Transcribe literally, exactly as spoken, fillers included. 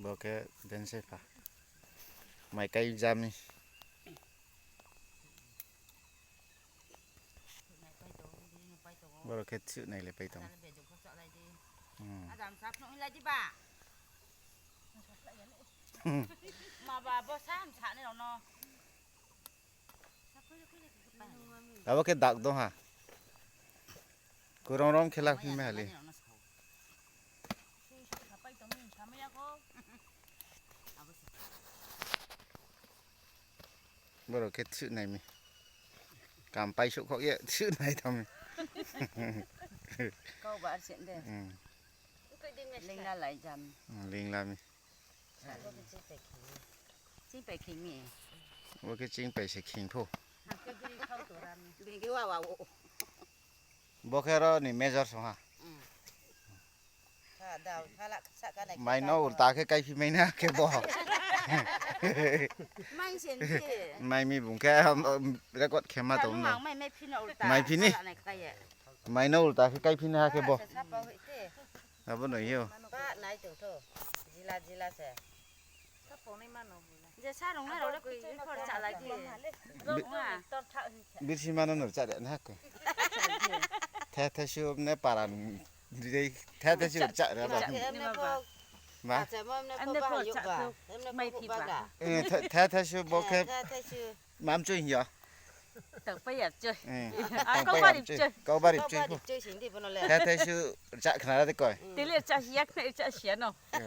Bo khe bense pha. Mai kai jami. Borok khe thwk nai le pai tongo. Hmm. Hmm. Abo khe dak dong ha. Kurang rong khela phim hali. Borok khe thwk nai mi. Kam paisuk khok ye thwk nai tong mi. Kau ba arsen de. Hmm. Lingla lai jam. Hmm, lingla mi. Ching pai khing mi. Bo khe ching pai se khing pho. Bini khe wa wa wo. Bo khe ro ni major song ha. Mai no ulta khe kai phi mai na khe bo. Mai sen je. Mai mi bung khe, um, um, record khe ma tong no. Mai mai phi no ulta. Mai phi ni. Mai no ulta khe kai phi na khe bo. Abo no yo. Ba nai to to. Jila jila se. Je sa rong na role khor cha lai di. Birsi mano no cha re na ko. The the su ne paran. Dei the the su cha re ba. Emne pho. Ma. Acha mo emne pho ba yo ba. Emne pho ba ga. Eh, the the su bo khe. The the su. Mam chui hiya. Tak pa yap chui. Eh, tak pa yap chui. Kau bari chui. Kau bari chui sing di bono le. The the su cha khna ra de koi. Tele cha hiya khna cha hiya no. Eh.